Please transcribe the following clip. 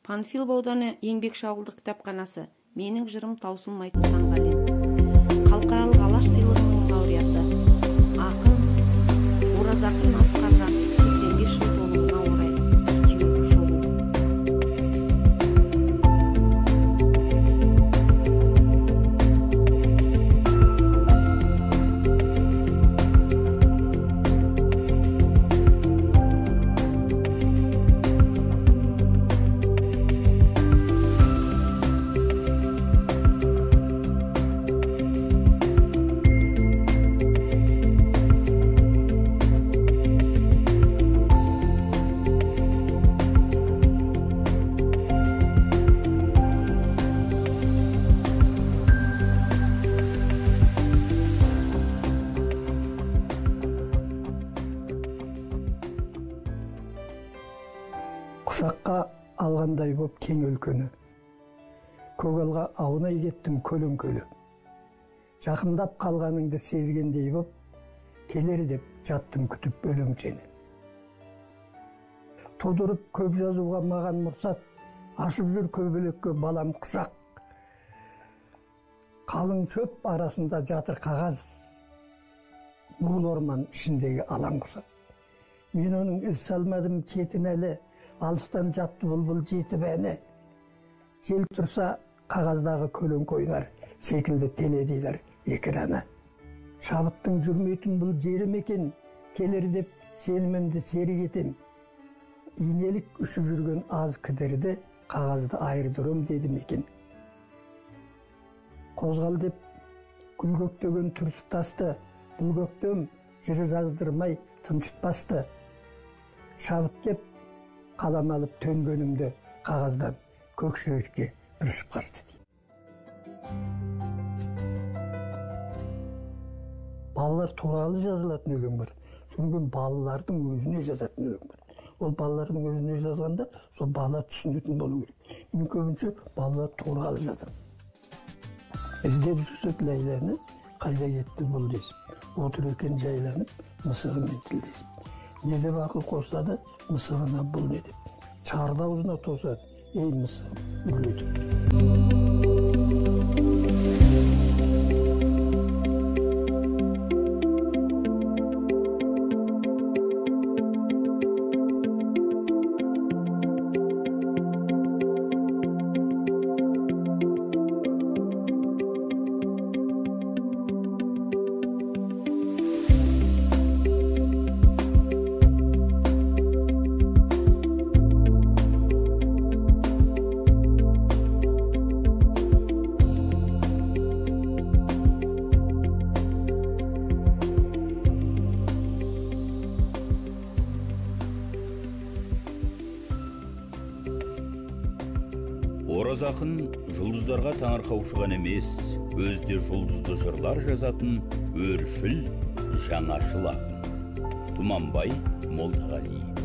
Панфилов ауданы Еңбекші ауылдық кітапханасы. Менің жырым таусылмайтын таңғалем. Халықаралық Алаш сыйлығының лауреаты ақын Оразақын Асқарға 85 жыл толуына орай видео шолу. Құшаққа алғандай боп кең өлкені, көгалға аунай кеттім көлеңкелі. Жақындап қалғаныңды сезгендей боп, келер деп жаттым күтіп өлең сені. Тудырып көп жазуға маған мұрсат, ашып жүр көбелекке балам құшақ. Қалың шөп арасында жатыр қағаз, буыл орман ішіндегі алаң құсап. Мен оның із салмадым шетін әлі, алыстан жатты бұлбұл жетіп әні. Жел тұрса қағаздағы көлеңке ойнар, секілді теледидар экраны. Шабыттың жүрмейтін бұл жері мекен, келер деп сенімімді серік етем. Инелік ұшып жүрген аз кідірді, қағазды айырдырым деді мекен. Қозғал деп гүл көктеген түртіп тасты, бұл көктем жыры жаздырмай тыншытпасты. Шабыт кеп қалам алып төнгенімді қағаздан көк шегіртке бір ұшып қашты дейді. Балалар туралы жазылатын өлең бар. Содан кейін балалардың өзіне жазатын өлең бар. Ол балалардың өзіне жазғанда сол бала түсінетін болу керек. Мен көбінше балалар туралы жазамын. Іздеп жүрсек Ләйләні, қайда кетті бұл десіп, отыр екен жайланып, мысығымен тілдесіп. Не деп ақыл қосады, мысығына бұл не деп. Шарды аузына тосады, ей мысығым, үрлетіп. Ораз ақын жұлдыздарға таңырқаушы ғана емес, өзі де жұлдызды жырлар жазатын өршіл, жаңашыл ақын. Тұманбай Молдағалиев.